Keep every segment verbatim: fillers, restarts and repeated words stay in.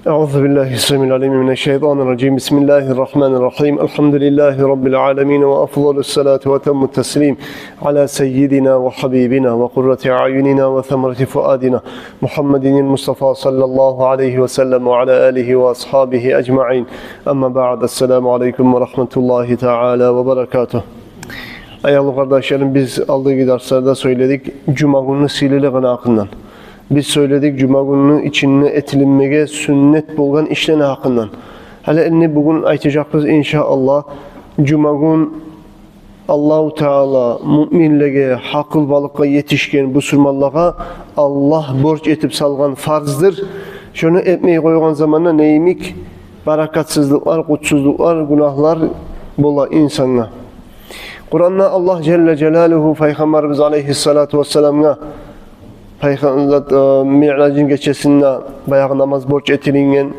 أعوذ بالله السميع العليم من الشيطان الرجيم. بسم الله الرحمن الرحيم. الحمد لله رب العالمين، وأفضل الصلاة وأتم التسليم على سيدنا وحبيبنا وقرة أعيننا وثمرة فؤادنا محمد المصطفى صلى الله عليه وسلم وعلى آله وأصحابه أجمعين. أما بعد، السلام عليكم ورحمة الله تعالى وبركاته. Аявлу къардашларым, биз алдагъы дарсларда сёйледик жума гюнню сыйлылыгъыны гьакъындан. Биз сёйледик жума гюнню ичинде этилинмеге сюннет болгъан ишлени гьакъындан. Гьали энни бугюн айтажакъбыз, иншааллагь, жума гюн Аллагьу Таала муъминлеге, гьакъылбалыкъгъа етишген бусурманлагъа Аллагь борч этип салгъан фарздыр. Шону этмей къойгъан заманда не йимик баракатсызлыкълар, къутсузлукълар, гюнагьлар бола инсангъа. Къуранда Аллагь жалла жалалугьу Пайхаммарыбыз алайгьиссалату вассаламгъа пайхам-, зат, э, Миъражны гечесинде баягъы намаз борч этилинген.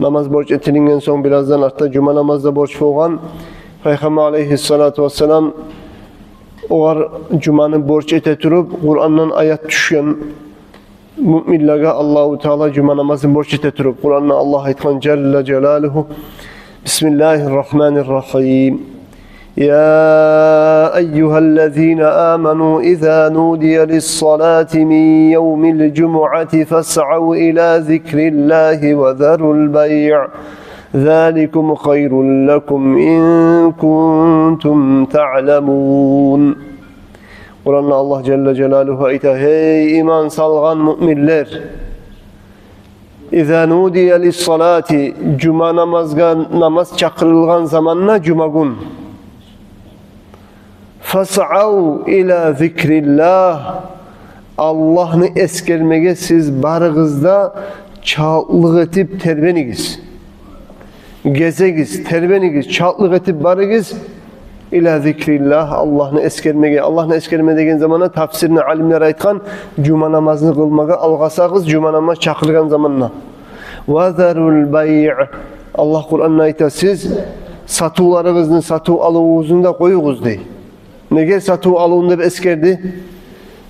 Намаз борч этилинген сонг, бираздан артда жума намаз да борч болгъан. Пайхаммар алайгьиссалату вассалам огъар жуманы борч эте туруп, Къурандан аят тюшген. Муъминлеге Аллагьу Таала жума намазын борч эте туруп, Къуранда Аллагь айтгъан жалла жалалугьу: بسم الله الرحمن الرحيم. يا أيها الذين آمنوا إذا نودي للصلاة من يوم الجمعة فاسعوا إلى ذكر الله وذروا البيع ذلكم خير لكم إن كنتم تعلمون. Къуранда Аллагь жалла жалалугьу айта: «Гьей иман салгъан муъминлер! إذا نودي للصلاة, жума намазгъа, намаз чакъырылгъан заманда, жума гюн. فاسعوا إلى ذكر الله, Аллагьны эсгермеге сиз барыгъыз да чалтлыкъ этип тербенигиз». Гезегиз, тербенигиз, чалтлыкъ этип барыгъыз. إلى ذكر الله, Аллагьны эсгермеге. Аллагьны эсгерме деген заманда тафсирни алимлер айтгъан, жума намазны къылмагъа алгъасагъыз, жума намаз чакъыргъан заманда. وذروا البيع. Аллагь Къуранда айта: «Сиз сатывларыгъызны, сатыв-алывугъузну да къоюгъуз», — дей. Неге сатыв-алывну деп эсгерди?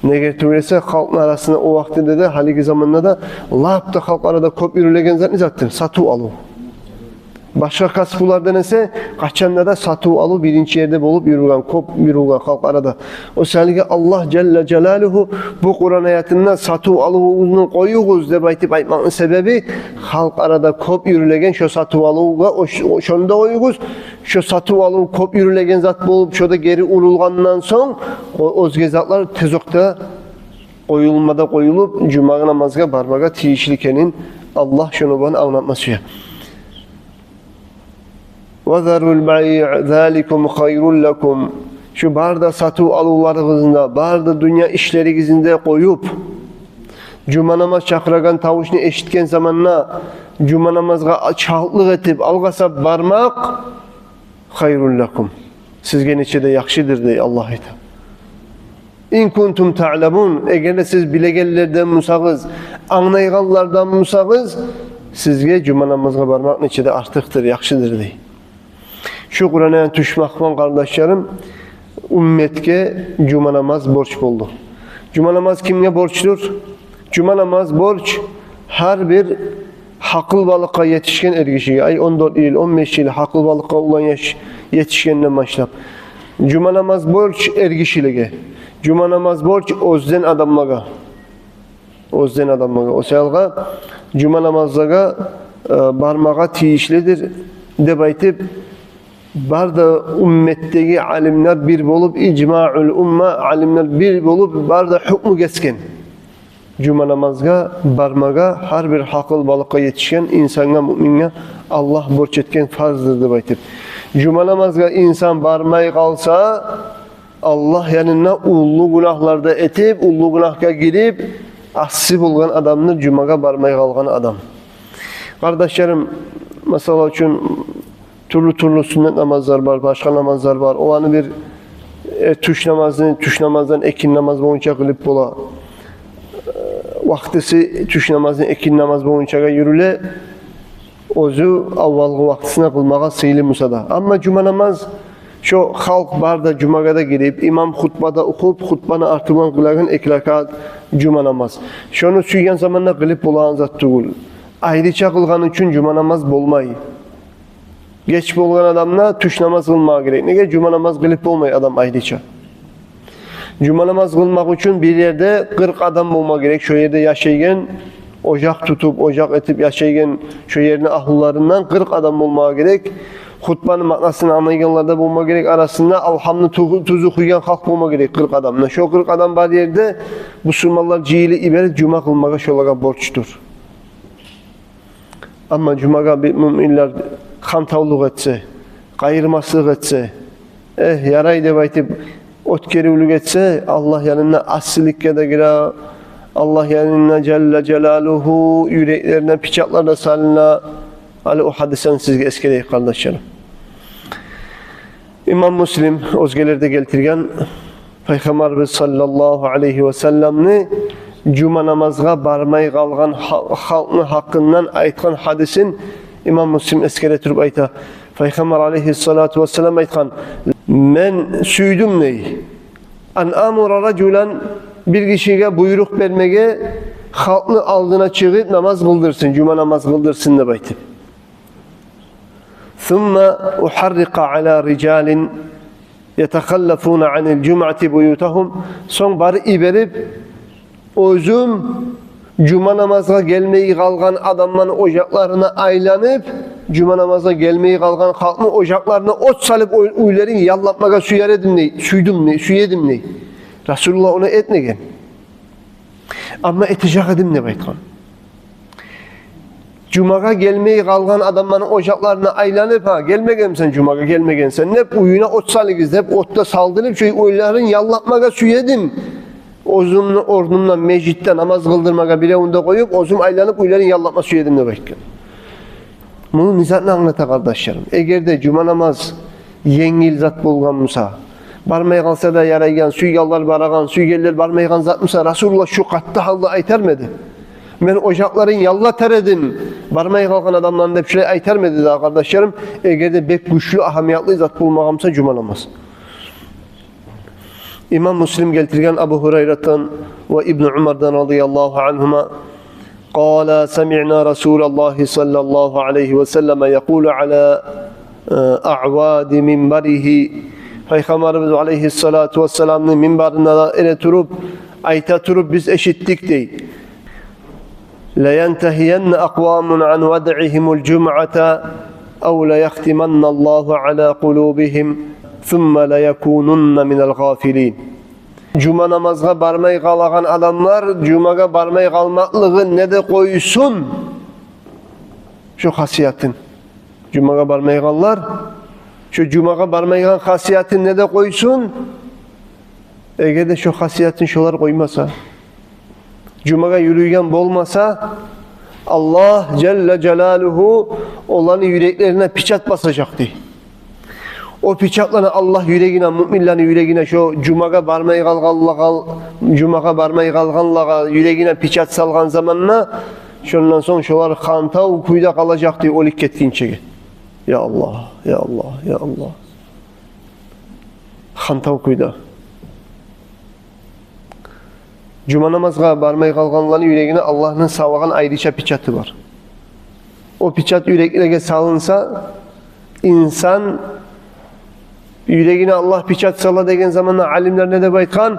Неге тюгюл эсе, халкъны арасында о вакътиде де, гьалиги заманда да лап да халкъ арада кёп юрюлеген зат не затдыр? Сатыв-алыв. Башгъа касбулардан эсе, къачанда да сатыв-алыв биринчи ерде болуп юрюлген, кёп юрюлген халкъ арада. О саялы Аллагь жалла жалалугьу бу Къуран аятында «сатыв-алывугъузну къоюгъуз» деп айтып айтмакъны себеби, халкъ арада кёп юрюлеген шо сатыв-алывгъа, о, шо, шону да къоюгъуз. Шо сатыв-алыв кёп юрюлеген зат болуп, шо да гери урулгъандан сонг, о, оьзге затлар тез окъда къоюлма да къоюлуп, жума намазгъа бармагъа тийишли экенин Аллагь шону булан англатма сюе. وذروا البيع ذلكم خير لكم. Шу бары да сатыв-алывларыгъызны да, бары да дюнья ишлеригизни де къоюп, жума намаз чакъырагъан тавушну эшитген заманда, жума намазгъа чалтлыкъ этип, алгъасап бармакъ خير لكم. Сизге нече де яхшыдыр, дей Аллагь айта. إن كنتم تعلمون, эгер де сиз билегенлерден бусагъыз, англайгъанлардан бусагъыз, сизге жума намазгъа бармакъ нече де артыкъдыр, яхшыдыр, дей. Шу Къуран аят тюшмек булан, къардашларым, умметге жума намаз борч болду. Жума намаз кимге борчдур? Жума намаз борч гьар бир гьакъылбалыкъгъа етишген эргишиге, ай, он дёрт йыл, он беш йыл гьакъылбалыкъгъа улан яш етишгенден башлап. Жума намаз борч эргишилеге. Жума намаз борч оьзден адамлагъа. Оьзден адамлагъа. О саялгъа жума намазлагъа, э, бармагъа тийишлидир деп айтып, бары да умметдеги алимлер бир болуп, ижмаъул умма, алимлер бир болуп, бары да гьукму гесген. Жума намазгъа бармагъа гьар бир гьакъылбалыкъгъа етишген инсангъа, муъмингъа Аллагь борч этген фарздыр деп айтып. Жума намазгъа инсан бармай къалса, Аллагь янында уллу гюнагьлар да этип, уллу гюнагьгъа гирип, асси болгъан адамдыр жумагъа бармай къалгъан адам. Къардашларым, масала учун, тюрлю-тюрлю сюннет намазлар бар, башгъа намазлар бар. Оланы бир, э, тюш намазны, тюш намаздан экинни намаз боюнча къылып бола. Э, вакътиси тюш намазны экинни намаз боюнчагъа юрюле. Оьзю аввалгъы вакътисинде къылмагъа сыйлы буса да. Амма жума намаз, шо халкъ бары да жумагъа да гирип, имам хутба да охуп, хутбаны арты булан къылагъан эки ракаат жума намаз. Шону сюйген заманда къылып болагъан зат тюгюл. Айрыча къылгъан учун жума намаз болмай. Геч болгъан адам да тюш намаз къылмагъа герек. Неге? Жума намаз къылып болмай адам айрыча. Жума намаз къылмакъ учун бир ерде къыркъ адам болма герек. Шо ерде яшайгъан, ожакъ тутуп, ожакъ этип яшайгъан, шо ерни агьлуларындан къыркъ адам болмагъа герек. Хутбаны маънасын англайгъанлар да болма герек. Арасында алгьамны ту-, тюз охуйгъан халкъ болма герек къыркъ адам. Муна шо къыркъ адам бар ерде бусурманлар жыйылып йиберип, жума къылмагъа шолагъа борчдур. Амма жумагъа бир муъминлер хантавлукъ этсе, къайырмаслыкъ этсе, э, ярай деп айтып, оьтгеривлюк этсе, Аллагь янында асиликге де гире, Аллагь янында Жалла Жалалугьу юреклерине печатлар да салына. Гьали о гьадисни сизге эсгерейик, къардашларым. Имам Муслим, оьзгелер де гелтирген, Пайхаммарыбыз саллаллагьу алайгьи васалламны жума намазгъа бармай къалгъан ха-, халкъны гьакъындан айтгъан гьадисин имам Муслим эсгере туруп айта. Пайхаммар алайгьиссалату вассалам айтгъан: «Мен сюйдюм, – дей, – ан амура ражулан, бир гишиге буйрукъ бермеге, халкъны алдына чыгъып намаз къылдырсын, жума намаз къылдырсын деп айтып. Сумма ухаррикъа ала рижалин ятахаллафуна анил жумъати буютагьум». Сонг барып йиберип, оьзюм жума намазгъа гелмей къалгъан адамланы ожакъларына айланып, жума намазгъа гелмей къалгъан халкъны ожакъларына от салып, уьй-, уьйлерин яллатмагъа сюер эдим, – дей, – сюйдюм, – дей, – сюе эдим, – дей. Расулуллагь ону этмеген. Амма этежек эдим деп айтгъан. Жумагъа гелмей къалгъан адамланы ожакъларына айланып, гьа, гелмегенсен жумагъа, гелмегенсен деп, уьюне от салыгъыз деп, от да салдырып, шо уьйлерин яллатмагъа сюе эдим. Оьзюмню орнумда межитде намаз къылдырмагъа биревню де къоюп, оьзюм айланып уьйлерин яллатма сюе эдим деп айтгъан. Муну не затны англата, къардашларым? Эгер де жума намаз енгил зат болгъан буса, бармай къалса да ярайгъан, сюйгенлер барагъан, сюйгенлер бармайгъан зат буса, Расулуллагь шу къатты гьалда айтармы эди? «Мен ожакъларын яллатар эдим бармай къалгъан адамланы», – деп шулай айтармы эди дагъы, къардашларым, эгер де бек гючлю, агьамиятлы зат болмагъан буса жума намаз? Имам Муслим гелтирген Абу Гьурайратдан ва Ибну Умардан радияллагьу ангьума: «Къала самиъна Расулаллагьи саллаллагьу алайгьи васаллама якъулу ала, э, аъвади минбаригьи». Пайхаммарыбыз алайгьиссалату вассаламны минбарында да эре туруп, айта туруп биз эшитдик, – дей: «Лаянтагьиянна акъвамун ан вадъигьимул жумъата ав лаяхтиманналлагьу ала къулубигьим, сумма лаякунунна минал гъафилин». Жума намазгъа бармай къалагъан адамлар жумагъа бармай къалмакълыгъын не де къойсун, шо хасиятын. Жумагъа бармайгъанлар шо жумагъа бармайгъан хасиятын не де къойсун, эгер де шо хасиятын шолар къоймаса, жумагъа юрюйген болмаса, Аллагь жалла жалалугьу оланы юреклерине печат басажакъ, – дей. О печатланы Аллагь юрегине, муъминлени юрегине, шо жумагъа бармай къалгъанлагъа, жумагъа бармай къалгъанлагъа юрегине печат салгъан заманда, шондан сонг шолар хантав кюйде къалажакъ, – дей, – оьлюп гетгинчеге. Я Аллагь, я Аллагь, я Аллагь. Хантав кюйде. Жума намазгъа бармай къалгъанланы юрегине Аллагьны салагъан айрыча печаты бар. О печат юреклеге салынса, инсан юрегине Аллагь печат сала деген заманда алимлер не деп айтгъан?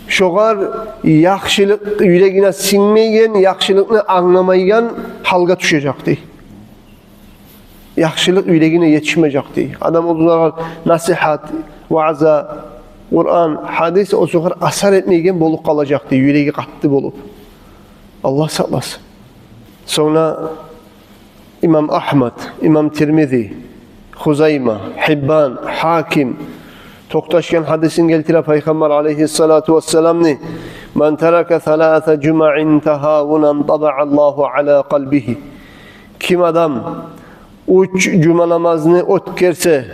Шогъар яхшылыкъ юрегине сингмейген, яхшылыкъны англамайгъан гьалгъа тюшежек, – дей. Яхшылыкъ юрегине етишмежек, – дей. Адам олар насигьат, ваъза, Къуран, гьадис олар асар этмейген болуп къалажакъ, – дей, – юреги къатты болуп. Аллагь сакъласын. Сонг да имам Агьмад, имам Тирмизи, Хузайма, Гьиббан, Гьаким токъташгъан гьадисин гелтире Пайхаммар алайгьиссалату вассаламны: «Ман тарака саласа жумаин тагьавунан табаъаллагьу ала къалбигьи». Ким адам уьч жума намазны оьтгерсе,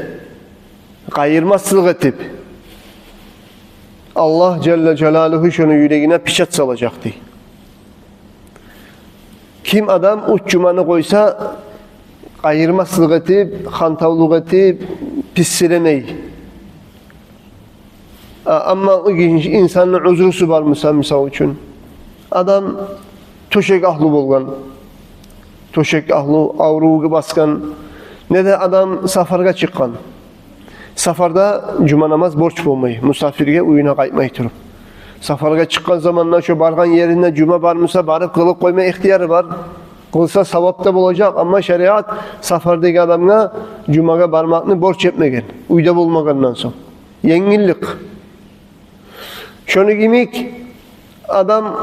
къайырмаслыкъ этип, Аллагь жалла жалалугьу шону юрегине печат салажакъ, – дей. Ким адам уьч жуманы къойса, къайырмаслыкъ этип, хантавлукъ этип, писсиремей. А, амма инсанны узрусу бар буса, мисал учун, адам тёшек агьлю болгъан, тёшек агьлю, аврув басгъан, не де адам сапаргъа чыкъгъан. Сапарда жума намаз борч болмай мусафирге, уьюне къайтмай туруп. Сапаргъа чыкъгъан заманда шо баргъан еринде жума бар буса, барып къылып къойма ихтияры бар. Къылса, савап да болажакъ, амма шариат сапардагъы адамгъа жумагъа бармакъны борч этмеген, уьйде болмагъандан сонг. Енгиллик. Шону йимик адам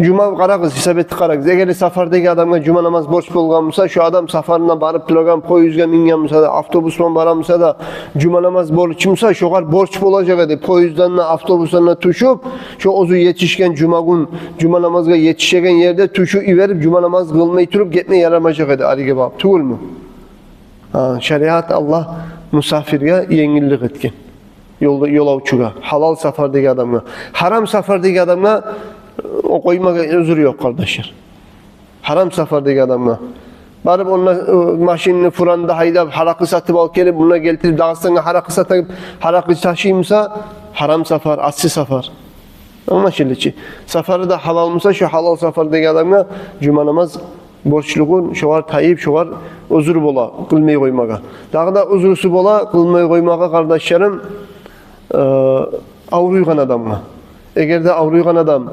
жума, къарагъыз, гьисап этип къарагъыз. Эгер де сапардагъы адамгъа жума намаз борч болгъан буса, шо адам сапарына барып турагъан, поездге минген буса да, автобусман бара буса да, жума намаз борч буса, шогъар борч болажакъ эди поездден де, автобусдан да тюшюп, шо оьзю етишген жума гюн, жума намазгъа етишеген ерде тюшюп йиберип, жума намаз къылмай туруп гетме ярамажакъ эди, ариге багъып, тюгюлмю? Гьа, шариат, Аллагь мусафирге енгиллик этген. Ёлда, ёлавчугъа, гьалал сапардагъы адамгъа. Гьарам сапардагъы адамгъа, э, о къоймагъа оьзюр ёкъ, къардашлар. Гьарам сапардагъы адамгъа. Барып онда, э, машинни фуранда гьайдап, гьаракъы сатып алып гелип, мунда гелтирип, Дагъыстангъа гьаракъы сатып, гьаракъы ташый буса, гьарам сапар, асси сапар. Англашылды чы. Сапары да гьалал буса, шо гьалал сапардагъы адамгъа жума намаз борчлугъун шогъар тайып, шогъар оьзюр бола къылмай къоймагъа. Дагъы да оьзюрсю бола къылмай къоймагъа, къардашларым, э, авруйгъан адамгъа. Эгер де авруйгъан адам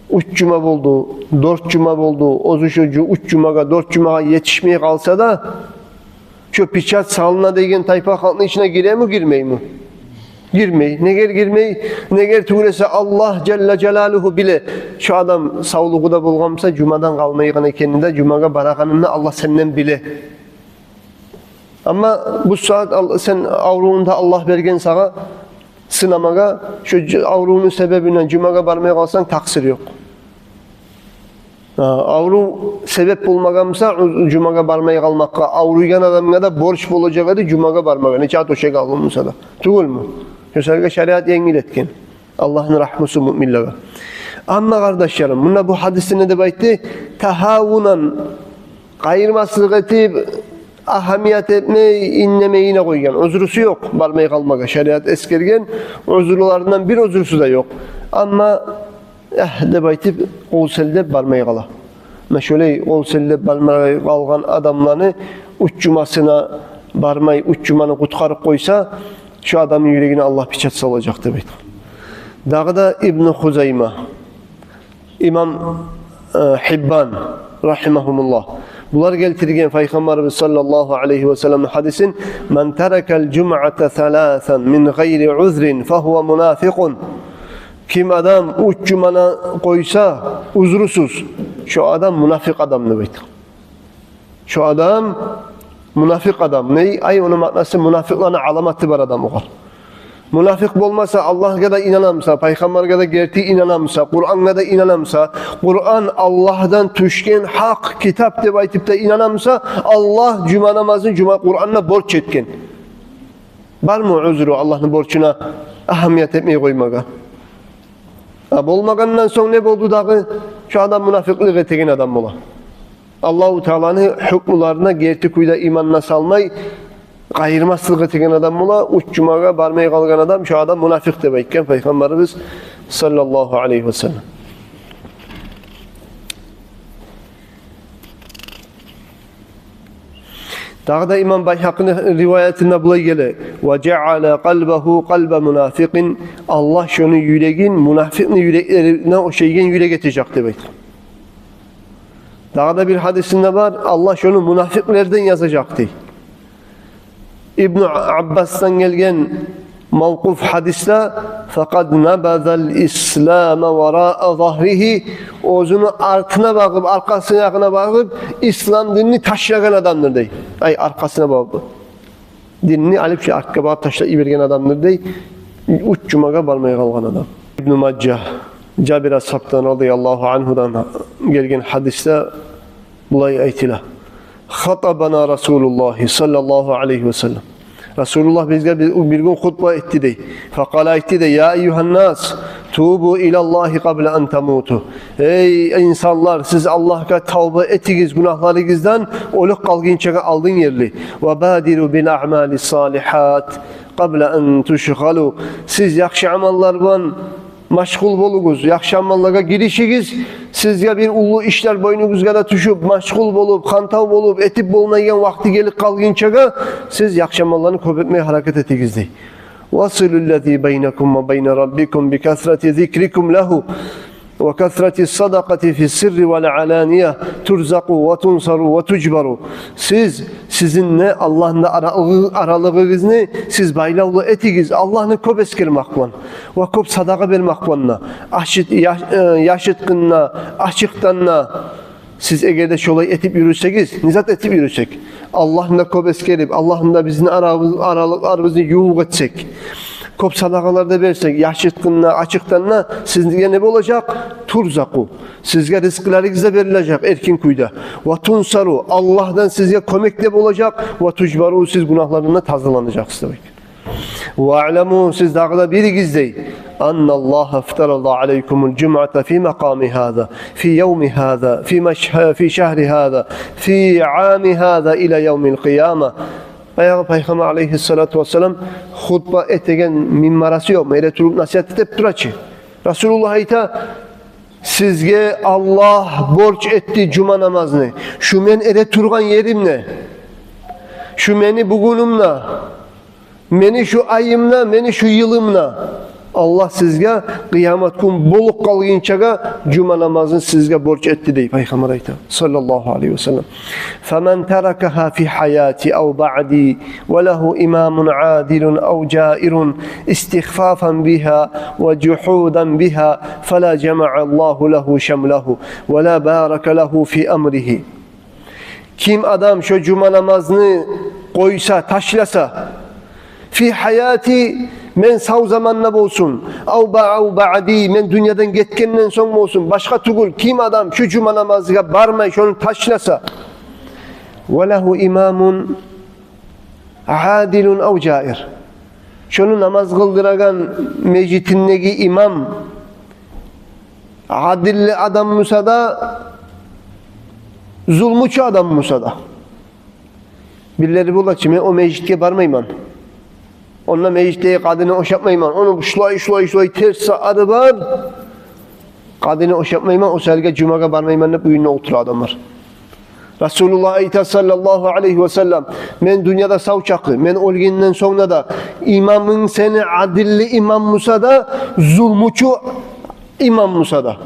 уьч жума болду, дёрт жума болду, оьзю шо жу-, уьч жумагъа, дёрт жумагъа етишмей къалса да, шо печать салына деген тайпа халкъны ичине гиреми, гирмейми? Гирмей. Негер гирмей? Негер тюгюл эсе, Аллагь жалла жалалугьу биле. Шо адам савлугъу да болгъан буса, жумадан къалмайгъан экенни де, жумагъа барагъанын да Аллагь сенден биле. Амма бу сагьат ал-, сен аврувну да Аллагь берген сагъа сынамагъа, шо ж-, аврувну себебинден жумагъа бармай къалсанг, такъсыр ёкъ. А, аврув себеп болмагъан буса, уз-, жумагъа бармай къалмакъгъа, авруйгъан адамгъа да борч болажакъ эди жумагъа бармагъа, нечакъы тёшек агьлю буса да. Тюгюлмю? Шо саялы шариат енгил этген. Аллагьны рагьмусу муъминлеге. Амма, къардашларым, мунда бу гьадисде не деп айтды? Тагьавунан, къайырмаслыкъ этип, агьамият этмей, иннемейине къойгъан. Оьзюрсю ёкъ бармай къалмагъа. Шариат эсгерген оьзюрлеринден бир оьзюрсю де ёкъ. Амма, эх, деп айтып, къол силлеп бармай къала. Муна шолай къол силлеп бармай къалгъан адамланы уьч жумасына бармай, уьч жуманы къутгъарып къойса, шо адамны юрегине Аллагь печать салажакъ деп айтгъан. Дагъы да Ибну Хузайма, имам, э, Хиббан, рагьимагьумуллагь, булар гелтирген Пайхаммарыбыз саллаллагьу алайгьи ва салламны гьадисин: «Ман таракал жумъата саласан мин гъайри узрин фагьува мунафикъун». Ким адам уьч жуманы къойса, узрусуз, шо адам мунафикъ адам деп айтгъан. Шо адам мунафикъ адам. Не? Ай, ону маънасы, мунафикъланы аламаты бар адам огъар. Мунафикъ болмаса, Аллагьгъа да инана буса, Пайхаммаргъа да герти инана буса, Къурангъа да инана буса, Къуран Аллагьдан тюшген гьакъ китап деп айтып да инана буса, Аллагь жума намазын, жума Къуранны борч этген. Бармы оьзюрсю Аллагьны борчуна агьамият этмей къоймагъа? А болмагъандан сонг не болду дагъы? Шо адам мунафикълыкъ этеген адам бола. Аллагьу Тааланы гьукмуларына герти кюйде иманына салмай, къайырмаслыкъ этеген адам бола. Уьч жумагъа бармай къалгъан адам, шо адам мунафикъ деп айтгъан Пайхаммарыбыз саллаллагьу алайгьи ва саллам. Дагъы да имам Байгьакъыны риваятында булай геле: «Ва жаъала къалбагьу къалба мунафикъин». Аллагь шону юрегин мунафикъны юреклерине ошайгъан юрек этежек деп айтгъан. Дагъы да бир гьадисинде бар: Аллагь шону мунафикълерден язажакъ дей. Ибну Аббасдан гелген мавкъуф гьадисде: «Факъад набазал ислама вараа загьригьи», оьзюню артына багъып, аркъасына, ягъына багъып, ислам динни ташлагъан адамдыр дей. Ай, аркъасына багъып, динни алып, шо артгъа багъып ташлап йиберген адамдыр дей. Уьч жумагъа бармай къалгъан адам. Ибну Мажа, Жабир асгьабдан радияллагьу ангьудан гелген гьадисде булай айтыла: «Хатабана Расулуллагьи саллаллагьу алайгьи ва саллам». Расулуллагь бизге бир, бир гюн хутба этди дей. «Факъала», айтды дей: «Я айюгьаннас, тубу илаллагьи къабла ан тамуту». Эй инсанлар, сиз Аллагьгъа тавба этигиз гюнагьларыгъыздан оьлюп къалгъынчагъа алдын ерли. «Ва бадиру бил аъмали салигьат къабла ан тушгъалу». Сиз яхшы амаллар булан машгъул болугъуз, яхшы амаллагъа гиришигиз, Сизге бир уллу ишлер бойнугъузгъа да тюшюп, машгъул болуп, хантав болуп, этип болмайгъан вакъти гелип къалгъынчагъа, сиз яхшы амалланы кёп этмеге гьаракат этигиз, дей. وصلوا الذي بينكم وبين ربكم بكثرة ذكركم له وكثرة الصدقة في السر والعلانية ترزقوا وتنصروا وتجبروا. Сиз сизин де Аллагьны да аралыгъы-, аралыгъыгъызны сиз байлавлу этигиз Аллагьны кёп эсгермек булан ва кёп садагъа бермек булан да. Ашыт-, я-, э, яшыртгъын да, ачыкъдан да. Сиз эгер де шолай этип юрюсегиз, не зат этип юрюсек, Аллагьны да кёп эсгерип, Аллагьны да бизин арабыз-, аралыкъларыбызны ювукъ этсек, кёп садагъалар да берсек, яшыртгъын да, ачыкъдан да, сизге не болажакъ? ترزقوا. Сизге ризкъыларыгъыз да берилежек эркин кюйде. وتنصروا. Аллагьдан сизге кёмек де болажакъ. وتجبروا. Сиз гюнагьлардан да тазаланажакъсыз, дей. واعلموا, сиз дагъы да билигиз, дей, أن الله افترض عليكم الجمعة في مقام هذا، في يوم هذا، في مش-، في شهر هذا، في عام هذا إلى يوم القيامة. Баягъы Пайхаммар алейгьиссалату вассалам хутба этеген минбарасы ёкъму, эре туруп насигьат этип тура чы. Расулуллагь айта: «Сизге Аллагь борч этди жума намазны. Шу мен эре тургъан еримде, шу мени бугюнюмде, мени шу айымда, мени шу йылымда Аллагь сизге къыямат гюн болуп къалгъынчагъа жума намазны сизге борч этди», — дей Пайхаммар айта, саллаллагьу алайгьи ва саллам. «فمن تركها في حياتي أو بعدي وله إمام عادل أو جائر استخفافا بها وجحودا بها فلا جمع الله له شمله ولا بارك له في أمره». Ким адам шо жума намазны къойса, ташласа, фи гьаяти, мен сав заманда болсун, ав ба-, ав баъди, мен дюньядан гетгенден сонг болсун, башгъа тюгюл, ким адам шо жума намазгъа бармай, шону ташласа, ва лагьу имамун адилун ав жаир, шону намаз къылдырагъан межитиндеги имам адилли адам буса да, зулмучу адам буса да. Бирлери бола чы: «Мен о межитге бармайман. Онда межитдеги къадини ошатмайман. Ону шулай, шулай, шулай терс затлары бар. Къадини ошатмайман, о саялы жумагъа бармайман», — деп уьюнде олтура адамлар. Расулуллагь айта, саллаллагьу алайгьи ва саллам: «Мен дюньяда сав чакъы, мен оьлгенден сонг да, имамынг сени адилли имам буса да, зулмучу имам буса да,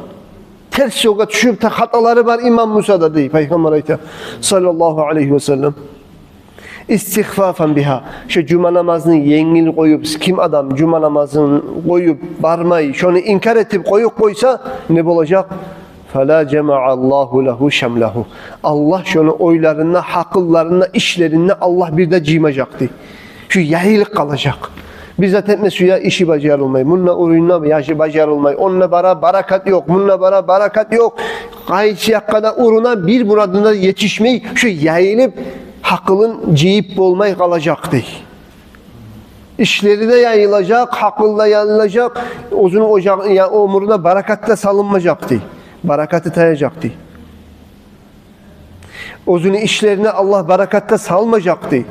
терс ёлгъа тюшюп, та хаталары бар имам буса да», — дей Пайхаммар айта, саллаллагьу алайгьи ва саллам. Истихфафан бигьа. Шо жума намазны енгил къоюп, ким адам жума намазын къоюп бармай, шону инкар этип къоюп къойса, не болажакъ? Фала жамааллагьу лагьу шамлагьу. Аллагь шону ойларын да, гьакъылларын да, ишлерин де Аллагь бир де жыймажакъ, дей. Шо яйылып къалажакъ. Бир зат этме сюе, иши бажарылмай. Мунда уруна, яшы бажарылмай. Онда бара, баракат ёкъ. Мунда бара, баракат ёкъ. Къайсы якъгъа да уруна, бир мурадына етишмей, шо яйылып, гьакъылын жыйып болмай къалажакъ, дей. Ишлери де яйылажакъ, гьакъылы да яйылажакъ, оьзюню ожагъы, я, оьмюрюне баракат да салынмажакъ, дей. Баракаты таяжакъ, дей. Оьзюню ишлерине Аллагь баракат да салмажакъ, дей.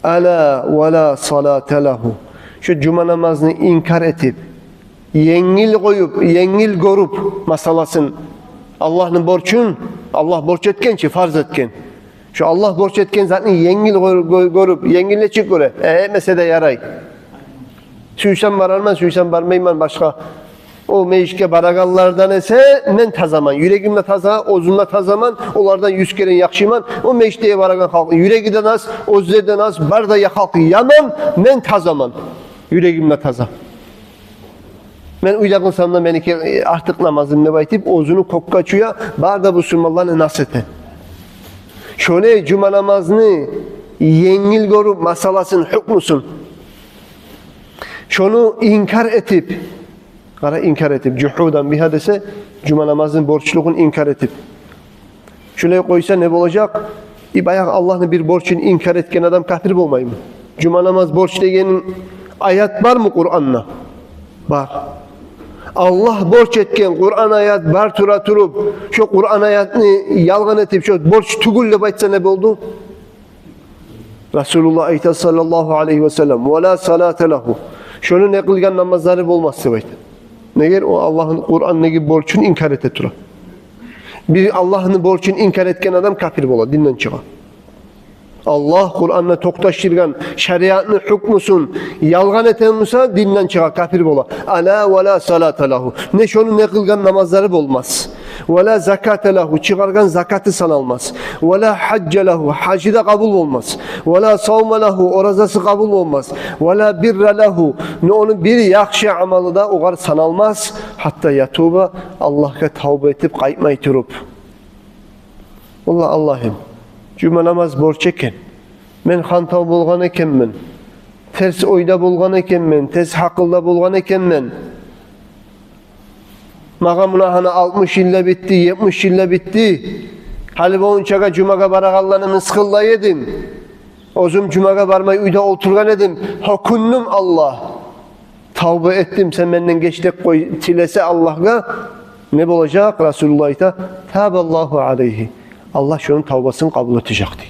Ала ва ла салата лагьу. Шо жума намазны инкар этип, енгил къоюп, енгил гёрюп масъаласын, Аллагьны борчун, Аллагь борч этген чи, фарз этген. Шо Аллагь борч этген затны енгил гёр-, гё-, гёрюп, енгил нечик гёре? Э, этмесе де ярай. Сюйсем барарман, сюйсем бармайман, башгъа. О межитге барагъанлардан эсе мен тазаман. Юрегим де таза, оьзюм де тазаман, олардан юз керен яхшыман. О межитге барагъан халкъны юреги де нас, оьзлери де нас, бары да я халкъ яман, мен тазаман. Юрегим де таза. Мен уьйде къылсам да меники артыкъ намазым деп айтып, оьзюню кёкге чюе, бары да бусурманланы нас эте. Шолай жума намазны енгил гёрюп масъаласын, гьукмусун, шону инкар этип, къара, инкар этип, жугьудан бигьа десе, жума намазны борчлугъун инкар этип, шолай къойса не болажакъ? И баягъы Аллагьны бир борчун инкар этген адам капир болмаймы? Жума намаз борч деген аят бармы Къуранда? Бар. Аллагь борч этген Къуран аят бар тура туруп, шо Къуран аятны ялгъан этип, шо борч тюгюл деп айтса не болду? Расулуллагь айта, саллаллагьу алайгьи ва саллам: «Ва ла салата лагьу». Шону не къылгъан намазлары болмас деп айта. Неге? О Аллагьны Къурандагъы борчун инкар эте тура. Бир Аллагьны борчун инкар этген адам капир бола, динден чыгъа. Аллагь Къуранда токъташдыргъан шариатны гьукмусун ялгъан этген буса, динден чыгъа, капир бола. Ала ва ла салата лагьу. Не шону, не къылгъан намазлары болмас. Ва ла заката лагьу, чыгъаргъан закаты саналмас. Ва ла гьажжа лагьу, гьажы да къабул болмас. Ва ла савма лагьу, оразасы къабул болмас. Ва ла бирра лагьу, не ону бир яхшы амалы да огъар саналмас. Гьатта ятуба, Аллагьгъа тавба этип къайтмай туруп. Валлагь, Аллагьым, жума намаз борч экен. Мен хантав болгъан экенмен. Терс ойда болгъан экенмен, терс гьакъылда болгъан экенмен. Магъа муна гьана алтмыш йыл да битди, етмиш йыл да битди. Гьали болгъунчагъа жумагъа барагъанланы мысгъыллай эдим. Оьзюм жумагъа бармай уьйде олтургъан эдим. Гьёкюндюм, Аллагь. Тавба этдим, сен менден геч деп къой, тилесе Аллагьгъа, не болажакъ? Расулуллагь айта: «Табаллагьу алайгьи». Аллагь шону тавбасын къабул этежек дей.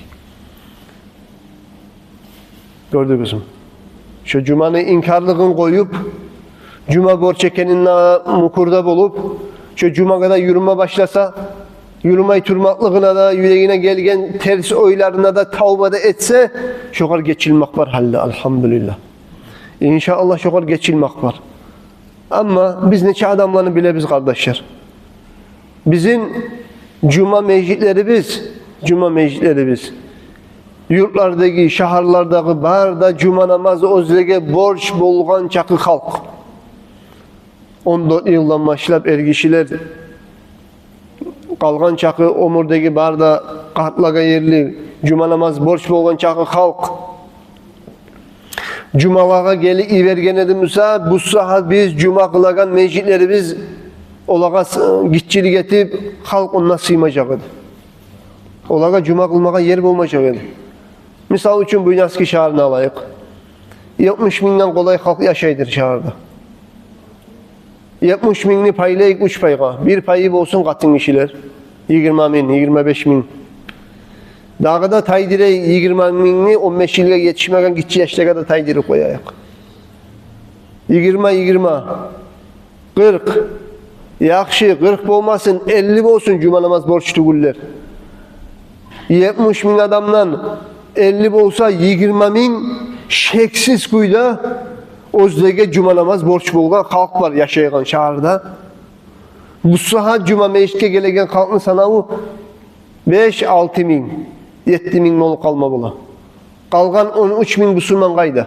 Гёрдюгюзмю? Шо жуманы инкарлыгъын къоюп, жума борч экенине мюкюрде болуп, шо жумагъа да юрюме башласа, юрюмей турмакълыгъына да, юрегине гелген терс ойларына да тавба да этсе, шогъар гечилмек бар гьали, альгьамдулиллагь. Иншааллагь, шогъар гечилмек бар. Амма биз нече адамланы билебиз, къардашлар? Бизин жума межитлерибиз, жума межитлерибиз, юртлардагъы, шагьарлардагъы бары да жума намаз оьзлеге борч болгъан чакъы халкъ. Он дёрт йылдан башлап эргишилер, къалгъан чакъы оьмюрдеги бары да къартлагъа ерли, жума намаз борч болгъан чакъы халкъ. Жумалагъа гелип йиберген эди буса, бу сагьат биз жума къылагъан межитлерибиз, олагъа с-, гиччилик этип, халкъ онда сыймажакъ эди. Олагъа жума къылмагъа ер болмажакъ эди. Мисал учун, Буйнакск шагьарны алайыкъ. Етмиш мингден къолай халкъ яшайдыр шагьарда. Етмиш мингни пайлайыкъ уьч пайгъа. Бир пайы болсун къатынгишилер. Йигирма минг, йигирма беш минг. Дагъы да тайдырайыкъ йигирма мингни он беш йылгъа етишмеген гиччи яшлагъа да тайдырып къояйыкъ. Йигирма, йигирма. Къыркъ. Яхшы, къыркъ болмасын, элли болсун, жума намаз борч тюгюллер. Етмиш минг адамдан элли болса, йигирма минг шексиз кюйде оьзлеге жума намаз борч болгъан халкъ бар яшайгъан шагьарда. Бу сагьат жума межитге гелеген халкъны санаву беш, алты минг, етти минг болуп къалма бола. Къалгъан он уьч минг бусурман къайда?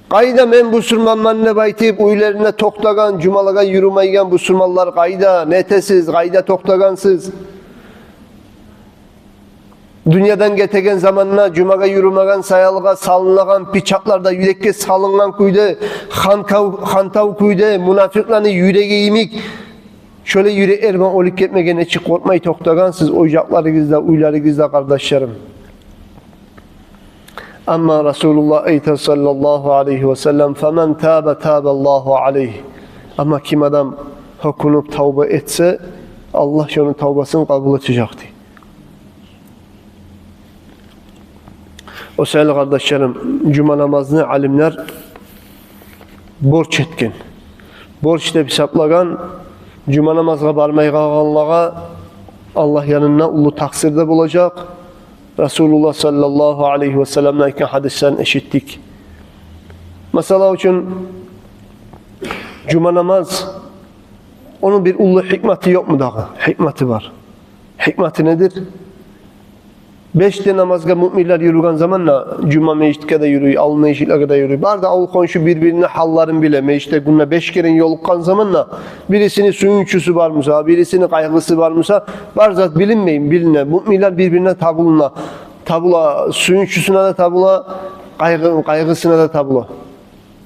Къайда мен бусурманман деп айтып, уьйлеринде токътагъан, жумалагъа юрюмейген бусурманлар къайда? Не этесиз, къайда токътагъансыз? Дюньядан гетеген заманда жумагъа юрюмеген саялгъа салынагъан печатлар да юрекге салынгъан кюйде, хантав, хантав кюйде, мунафикъланы юреги йимик, шолай юреклер булан оьлюп гетмеге нечик къоркъмай токътагъансыз, ожакъларыгъызда, уьйлеригизде, къардашларым. Амма Расулуллагь айта, саллаллагьу алайгьи ва саллам: «Фаман таба, табаллагьу алайгьи». Амма ким адам гьёкюнюп тавба этсе, Аллагь шону тавбасын къабул этежек дей. О саялы, къардашларым, жума намазны алимлер борч этген. Борч деп гьисаплагъан, жума намазгъа бармай къалгъанлагъа Аллагь янында уллу такъсыр да болажакъ. Расулуллагь саллаллагьу алайгьи ва салламны айтгъан гьадислерин эшитдик. Масала учун, жума намаз, ону бир уллу гьикматы ёкъму дагъы? Гьикматы бар. Гьикматы недир? Беш де намазгъа муъминлер юрюген заманда, жума межитге де юрюй, авул межитлеге де юрюй. Бары да авул-хоншу бир-бирини гьалларын биле. Межитде гюнде беш керен ёлукъгъан заманда, бирисини сююнчюсю бар буса, бирисини къайгъысы бар буса, бар зат билинмейми? Билине. Муъминлер бир-бирине табулуна, табула, сююнчюсюне де табула, къайгъы-, къайгъысына да табула.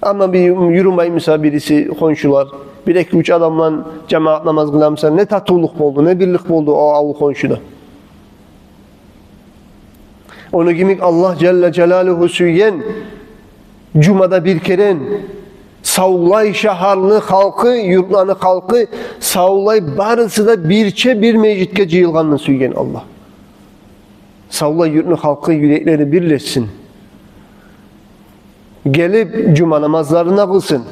Амма бир юрюмей буса бириси, хоншулар, бир-эки-уьч адамлан жамаат намаз къыла буса, не татывлукъ болду, не бирлик болду о авул-хоншуда. Ону йимик Аллагь жалла жалалугьу сюйген, жумада бир керен савлай шагьарны халкъы, юртланы халкъы, савлай барысы да бирче бир межитге жыйылгъанны сюйген Аллагь. Савлай юртну халкъы юреклери бирлешсин. Гелип жума намазларына къылсын.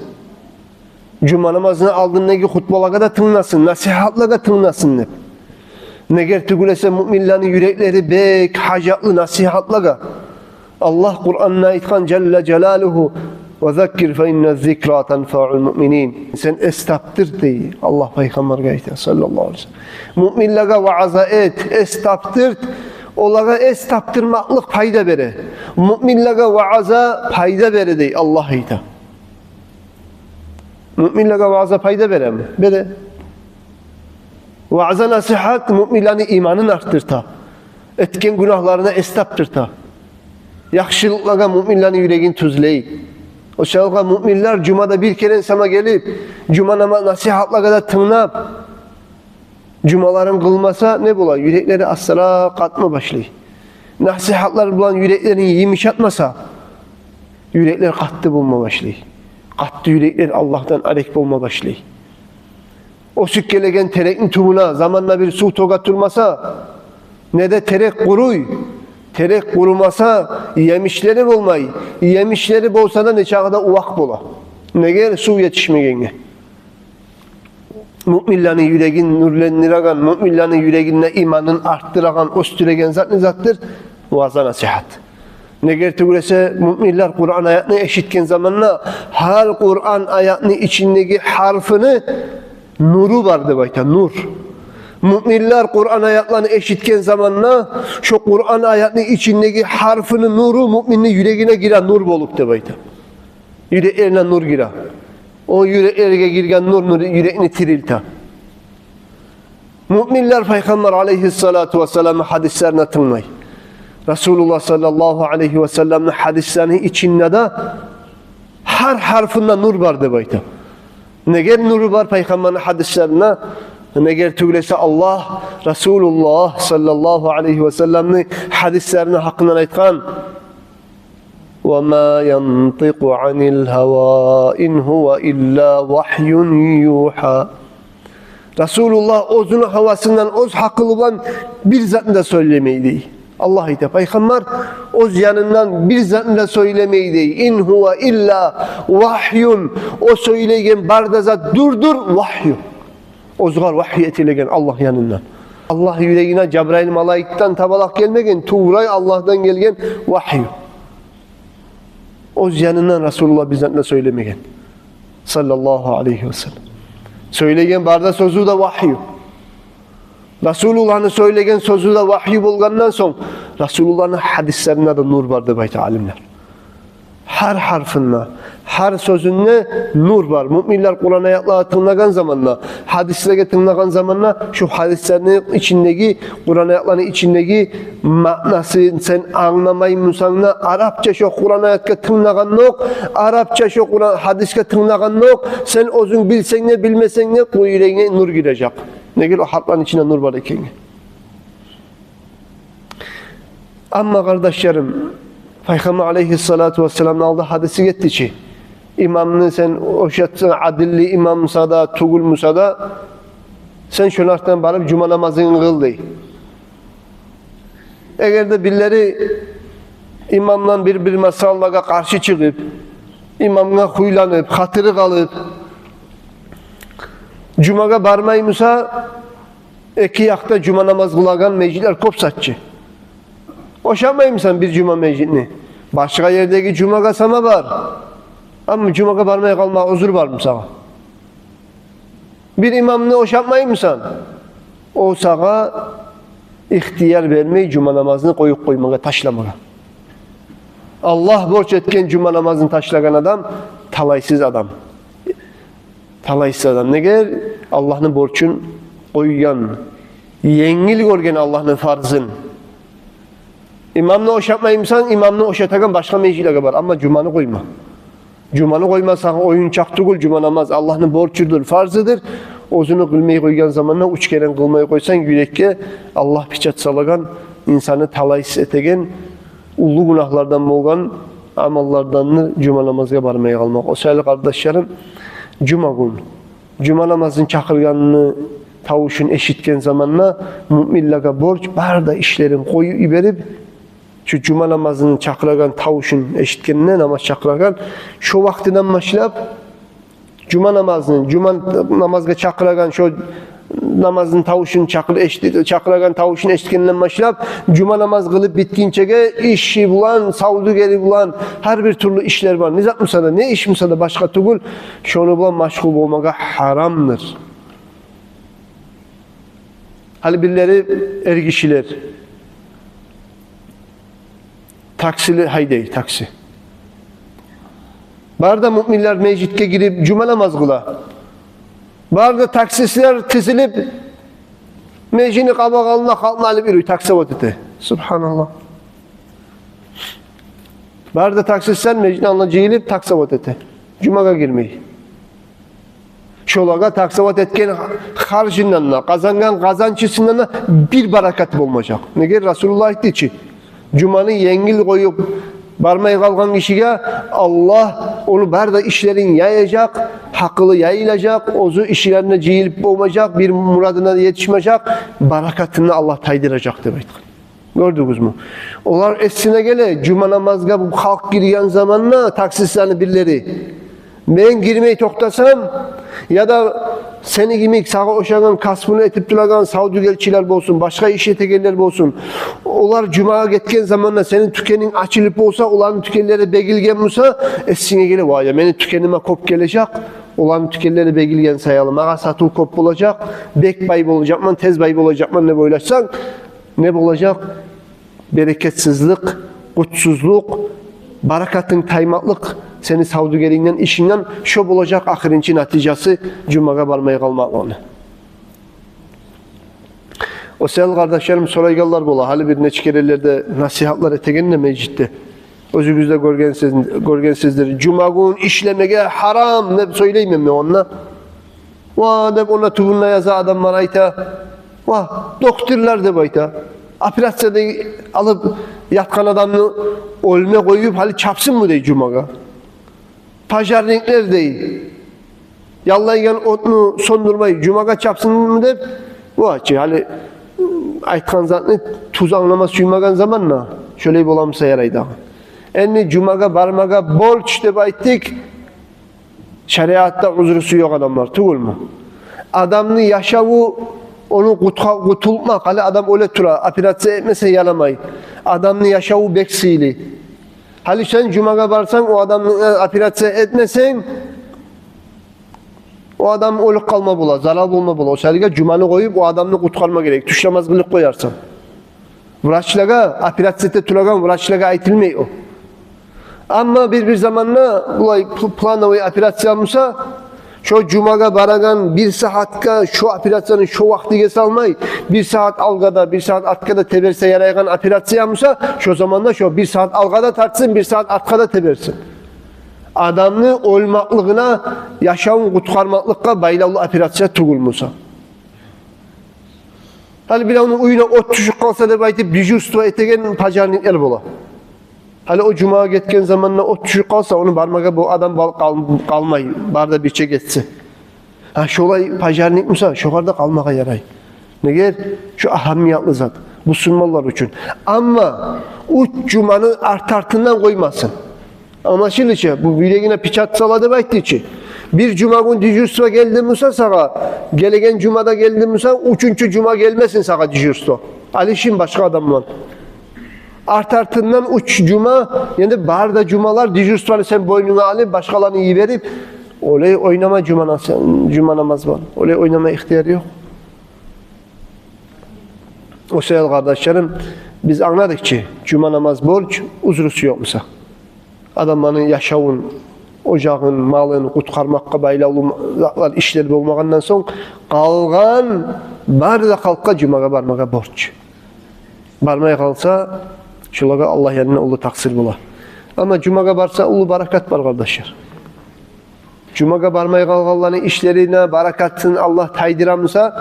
Жума намазны алдындагъы хутбалагъа да тынгласын, насигьатлагъа тынгласын деп. Негер тюгюл эсе, муъминлени юреклери бек гьажатлы насигьатлагъа. Аллагь Къуранда айтгъан, жалла жалалугьу: «Ва заккир фа инна зикра танфаул муъминин». Сен эс тапдыр, дей Аллагь пайхаммаргъа айта, саллаллагьу алайгьи ва саллам. Муъминлеге ваъза эт, эс тапдыр. Олагъа эс тапдырмакълыкъ пайда бере. Муъминлеге ваъза пайда бере, дей Аллагь айта. Муъминлеге ваъза пайда береми? Бере. Ваъза-насигьат муъминлени иманын артдырта. Этген гюнагьларына эс тапдырта. Яхшылыкълагъа муъминлени юрегин тюзлей. О саялы муъминлер жумада бир керен сама гелип, жума нама-, насигьатлагъа да тынглап, жумаларын къылмаса, не бола? Юреклери астаракъ къатма башлай. Насигьатлар булан юреклерин йымышатмаса, юреклер къатты болма башлай. Къатты юреклер Аллагьдан арек болма башлай. Оьсюп гелеген терекни тюбюне заманда бир сув тёге турмаса, не де терек къуруй. Терек къурумаса, емишлери болмай. Емишлери болса да, нечакъы да увакъ бола. Неге? Сув етишмегенге. Муъминлени юрегин нюрлендиреген, муъминлени юрегинде иманын артдырагъан, оьсдюреген зат не затдыр? Ваъза-насигьат. Негер тюгюл эсе, муъминлер Къуран аятны эшитген заманда, гьар Къуран аятны ичиндеги гьарфыны нюрю бар деп айта, нюр. Муъминлер Къуран аятланы эшитген заманда, шо Къуран аятны ичиндеги гьарфыны нюрю муъминни юрегине гире нюр болуп деп айта. Юреклерине нюр гире. О юреклеге гирген нюр, нюр юрекни тирилте. Муъминлер Пайхаммар алайгьиссалату вассаламны гьадислерине тынглай. Расулуллагь саллаллагьу алайгьи вассаламны гьадислерини ичинде де гьар гьарфында нюр бар деп айта. Неге нюрю бар Пайхаммарны гьадислеринде? Негер тюгюл эсе, Аллагь Расулуллагь саллаллагьу алайгьи вассаламны гьадислерини гьакъындан айтгъан: «Ва ма янтикъу анил гьава, ин гьува илла вагьюн югьа». Расулуллагь оьзюню гьавасындан, оьз гьакъылы булан бир затны да сёйлемей дей. Аллагь айта, Пайхаммар оьз янындан бир затны да сёйлемей дей. «Ин гьува илла вагьюн». О сёйлейген бары да зат дюр-дюр вагью. Оьзюне вагью этилеген Аллагь янындан. Аллагь юрегине Жабрайыл малайикден табалакъ гелмеген, туврай Аллагьдан гелген вагью. Оьз янындан Расулуллагь бир затны да сёйлемеген, саллаллагьу алайгьи вассалам. Сёйлеген бары да сёзю де вагью. Расулуллагьны сёйлеген сёзю де вагью болгъандан сонг, Расулуллагьны гьадислеринде де нюр бар деп айта алимлер. Гьар гьарфында, гьар сёзюнде нюр бар. Муъминлер Къуран аятлагъа тынглагъан заманда, гьадислеге тынглагъан заманда, шо гьадислени ичиндеги, Къуран аятланы ичиндеги маънасын сен англамаймусанг да, арапча шо Къуран аятгъа тынглагъандокъ, арапча шо Къуран гьадисге тынглагъандокъ, сен оьзюнг билсенг де, билмесенг де, къу юрегинге нюр гирежек. Неге? О гьарпланы ичинде нюр бар экенге. Амма, къардашларым, Пайхаммар алайгьиссалату вассаламны алда гьадиси гетди чи. Имамны сен ошатсанг, адилли имам буса да, тюгюл буса да, сен шону артындан барып жума намазынгны къыл дей. Эгер де бирлери имамдан бир-бир масъалагъа къаршы чыгъып, имамгъа хуйланып, хатири къалып, жумагъа бармаймуса, эки якъда жума намаз къылагъан межитлер кёп зат чы. Ошамаймусан бир жума межитни? Башгъа ердеги жумагъа сама бар. Амма жумагъа бармай къалма узур бармы сагъа? Бир имамны ошатмаймусан? О сагъа ихтияр бермей жума намазны къоюп къоймагъа, ташламагъа. Аллагь борч этген жума намазны ташлагъан адам талайсыз адам. Талайсыз адам. Неге? Аллагьны борчун къойгъан, енгил гёрген Аллагьны фарзын. Имамны ошатмаймусан, имамны ошатагъан башгъа межитлеге бар, амма жуманы къойма. Жуманы къойма сагъа оюнчакъ тюгюл, жума намаз Аллагьны борчудур, фарзыдыр. Оьзюню къылмай къойгъан заманда, уьч керен къылмай къойсанг, юрекге Аллагь печат салагъан, инсанны талайсыз этеген, уллу гюнагьлардан болгъан амаллардандыр жума намазгъа бармай къалмакъ. О саялы, къардашларым, жума гюн жума намазны чакъыргъанны тавушун эшитген заманда муъминлеге борч бары да ишлерин къоюп йиберип, шу жума намазны чакъырагъан тавушун эшитгенде, намаз чакъырагъан, шо вакътиден башлап Жума намазны, жума намазгъа чакъырагъан шо намазны тавушун чакъыр-, эшит-, чакъырагъан тавушун эшитгенден башлап, жума намаз къылып битгинчеге иши булан, савдюгери булан, гьар бир тюрлю ишлер бар. Не зат буса да, не иш буса да башгъа тюгюл, шону булан машгъул болмагъа гьарамдыр. Гьали бирлери эргишилер таксили гьайдай, такси. Бары да муъминлер межитге гирип жума намаз къыла. Бары да таксистлер тизилип, межитни къабакъ алдына халкъны алып юрюй, таксовать эте. Субгьаналлагь. Бары да таксистлер межитни алдына жыйылып, таксовать эте. Жумагъа гирмей. Шолагъа таксовать этген харжындан да, къазангъан къазанчысындан да бир баракат болмажакъ. Неге, Расулуллагь айтды чы, жуманы енгил къоюп бармай къалгъан гишиге Аллагь ону бары да ишлерин яяжакъ, гьакъылы яйылажакъ, оьзю ишлерине жыйылып болмажакъ, бир мурадына етишмежек, баракатын Аллагь тайдыражакъ деп айтгъан. Гёрдюгюзмю? Олар эсине геле, жума намазгъа бу халкъ гирген заманда таксистлени бирлери: «Мен гирмей токътасам, яда сени йимик, сагъа ошагъан касбуну этип турагъан савдюгерчилер болсун, башгъа иш этегенлер болсун, олар жумагъа гетген заманда сени тюкенинг ачылып болса, оланы тюкенлери бегилген буса, эсинге геле: вай, я, мени тюкениме кёп гележек, оланы тюкенлери бегилген саялы магъа сатыв кёп болажакъ, бек бай болажакъман, тез бай болажакъман», – деп ойлашсанг, не болажакъ? Берекетсизлик, къутсузлукъ, баракатынг таймакълыкъ сени савдюгерингден, ишингден. Шо болажакъ ахырынчы натижасы жумагъа бармай къалмакълыкъны. О саялы, къардашларым, сорайгъанлар бола, гьали бир нече керенлерде насигьатлар этеген де межитде. Оьзюгюз де гёргенсиз-, гёргенсиздир. Жумагюн ишлемеге гьарам деп сёйлеймен мен онда. «Ва», – деп, онда тюбюнде яза адамлар, айта: «Ва, докторлар, – деп айта, – операцияда алып ятгъан адамны оьлме къоюп, гьали чапсынмы, – дей, – жумагъа? Пожарниклер, – дей, – яллайгъан отну сёндюрмей, жумагъа чапсынмы?» – деп. Ва чы, гьали айтгъан затны тюз англама сюймеген заманда шолай боламыса ярай дагъы. Энди жумагъа бармагъа борч деп айтдыкъ. Шариатда узрусу ёкъ адамлар, тюгюлмю? Адамны яшаву, ону къутгъа-, къутултмакъ, гьали адам оьле тура, операция этмесе ярамай. Адамны яшаву бек сыйлы. Гьали сен жумагъа барсанг, о адамны, э, операция этмесенг, о адам оьлюп къалма бола, зарал болма бола. О саялы жуманы къоюп, о адамны къутгъарма герек. Тюш намаз къылып къоярсан. Врачлагъа, операция эте турагъан врачлагъа айтылмай о. Амма бир-бир заманда булай пл-, плановый операция буса, шо жумагъа барагъан бир сагьатгъа, шо операцияны шо вакътиге салмай, бир сагьат алгъа да, бир сагьат артгъа да теберсе ярайгъан операция буса, шо заманда шо бир сагьат алгъа да тартсын, бир сагьат артгъа да теберсин. Адамны оьлмакълыгъына, яшавун къутгъармакълыкъгъа байлавлу операция тюгюл буса. Гьали биревню уьюне от тюшюп къалса деп айтып, дежурство этеген пожарниклер бола. Гьали о жумагъа гетген заманда от тюшюп къалса, ону бармагъа бу адам бал-, къал-, къалмай, бары да бирче гетсе. Гьа, шолай пожарник буса, шогъар да къалмагъа ярай. Неге? Шо агьамиятлы зат бусурманлар учун. Амма уьч жуманы арт-артындан къоймасын. Англашылды чы, бу бюрегине печать сала деп айтды чы. Бир жумагюн дежурство гелди буса сагъа, гелеген жумада гелди буса, уьчюнчю жума гелмесин сагъа дежурство. Алышын башгъа адам булан. Арт-артындан уьч жума, энди бары да жумалар дежурствону сен бойнунга алып, башгъаланы йиберип, олай ойнама жума нас-, жума намаз булан. Олай ойнама ихтияр ёкъ. О саялы, къардашларым, биз англадыкъ чы, жума намаз борч, узрусу ёкъ буса. Адамланы яшавун, ожагъын, малын къутгъармакъгъа байлавлу затлар, ишлер болмагъандан сонг, къалгъан бары да халкъгъа жумагъа бармагъа борч. Бармай къалса, шолагъа Аллагь янында уллу такъсыр бола. Амма жумагъа барса, уллу баракат бар, къардашлар. Жумагъа бармай къалгъанланы ишлерине баракатын Аллагь тайдыра буса,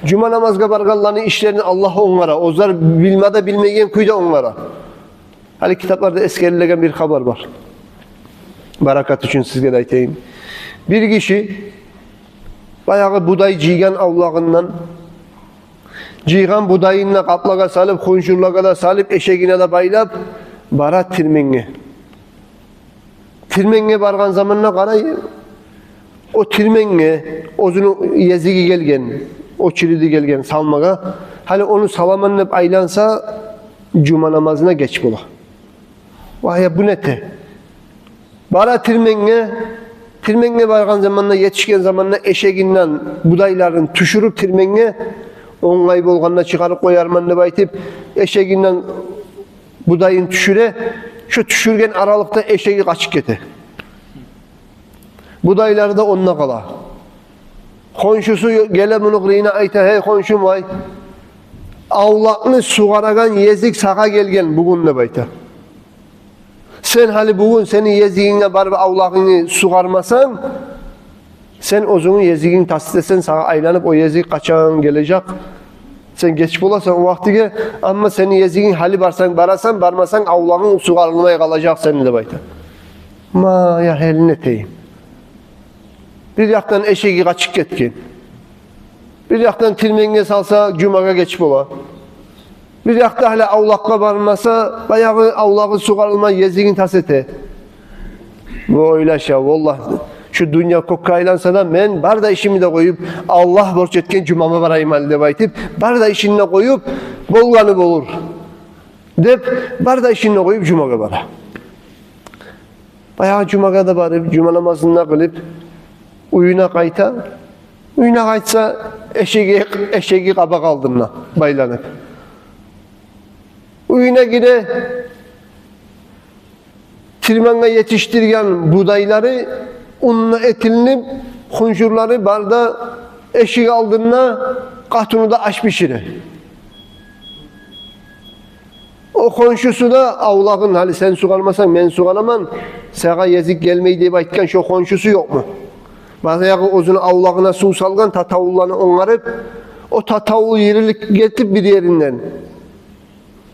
жума намазгъа баргъанланы ишлерин Аллагь онгара, оьзлер билме де билмейген кюйде онгара. Гьали китапларда эсгерилеген бир хабар бар. Баракат учун сизге де айтайым. Бир гиши баягъы будай жыйгъан авлагъындан, жыйгъан будайын да къаплагъа салып, хунжурлагъа да салып, эшегине де байлап, бара тирменге. Тирменге баргъан заманда къарай, О тирменге оьзюню езиги гелген, очереди гелген салмагъа. Гьали ону саламан деп айланса, жума намазына геч бола. Вагь я, бу не эте? Бара тирменге, тирменге баргъан заманда, етишген заманда эшегинден будайларын тюшюрюп тирменге, онгай болгъанда чыгъарып къоярман деп айтып, эшегинден будайын тюшюре. Шо тюшюрген аралыкъда эшеги къачып гете. Будайлары да онда къала. Хоншусу геле муну къырыйына, айта: «Гьей, хоншум, вай, авлакъны сугъарагъан език сагъа гелген бугюн», — деп айта. «Сен гьали бугюн сени езигинге барып авлакъынгны сугъармасанг, сен оьзюнгню езигинг тас этесен, сагъа айланып о език къачан гележек, сен геч боласан о вакътиге. Амма сени езигинг гьали барсанг барасан, бармасанг авлакъынг сугъарылмай къалажакъ сени», — деп айта. Ма я, гьали не этейим? Бир якъдан эшеги къачып гетген, бир якъдан тирменге салса, жумагъа геч бола. Бир якъда гьали авлакъгъа бармаса, баягъы авлакъы сугъарылмай, езигин тас эте. Бу ойлаша: «Валлагь, шу дюнья кёкге айланса да, мен бар да ишимни де къоюп, Аллагь борч этген жумама барайым гьали», — деп айтып, бар да ишин де къоюп, «Болгъаны болур», — деп, бар да ишин де къоюп, жумагъа бара. Баягъы жумагъа да барып, жума намазын да къылып, уьюне къайта. Уьюне къайтса, эшеги, эшеги къабакъ алдында байланып. Уьюне гире, тирменге етишдирген будайлары унуна этилинип, хунжурлары бар да эшек алдында, къатыны да аш бишире. О хоншусу да авлакъын, гьали сен сугъармасанг, мен сугъараман, сагъа език гелмей деп айтгъан шо хоншусу ёкъму? Баягъы оьзюню авлакъына сув салгъан, татавулланы онгарып, о татавул йырылып гетип бир еринден,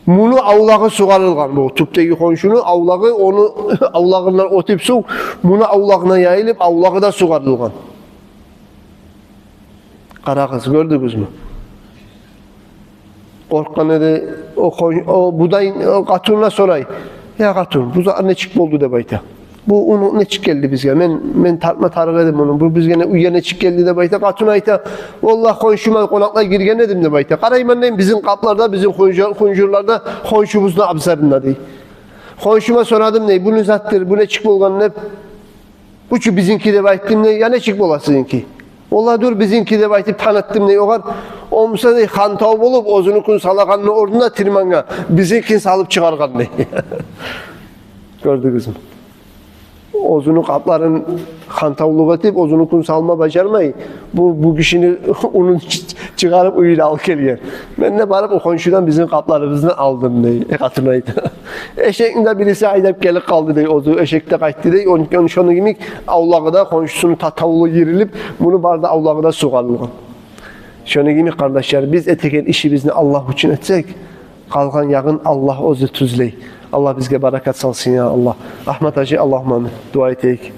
муну авлакъы сугъарылгъан, бу тюпдеги хоншуну авлакъы, ону авлакъындан оьтюп сув, муну авлакъына яйылып, авлакъы да сугъарылгъан. Къарагъыз, гёрдюгюзмю? Къоркъгъан эди. О хонш-, о будай, о къатынына сорай: «Я къатын, бу зат нечик болду?» — деп айта. «Бу ун нечик гелди бизге? Мен, мен тартма тарыкъ эдим муну. Бу бизге не, уьйге нечик гелди?» — деп айта. Къатын айта: «Валлагь, хоншума къонакълай гирген эдим, — деп айта. — Къарайман, — дейм, — бизин къапларда, бизин хунжур-, хунжурларда хоншубузну абзарында», — дей. «Хоншума сорадым, — дей, — бу не затдыр, бу нечик болгъан?» — деп. «Бу чу бизинки», — деп айтдым, — дей. «Я нечик бола сизинки?» «Валлагь, дюр бизинки», — деп айтып танытдым, — дей, — огъар. О буса, — дей, — хантав болуп, оьзюнюкюн салагъанны орнуна тирменге бизинкин салып чыгъаргъан», — дей. Гёрдюгюзмю? Оьзюню къапларын хантавлукъ этип, оьзюнюкюн салма бажармай, бу, бу гишини унун чы-, чыгъарып уьюне алып гелген. «Мен де барып о хоншудан бизин къапларыбызны алдым», — дей, э, къатын айта. «Эшекни де бириси айдап гелип къалды», — дей, — «оьзю эшек де къайтды», — дей. Он-, он-, шону йимик авлакъы да, хоншусуну татавулу йырылып, муну бары да авлакъы да сугъарылгъан. Шону йимик, къардашлар, биз этеген ишибизни Аллагь учун этсек, къалгъан ягъын Аллагь оьзю тюзлей. Аллагь бизге баракат салсын, я Аллагь. Агьмат гьажи, Аллагьумма амин. Дуа этейик.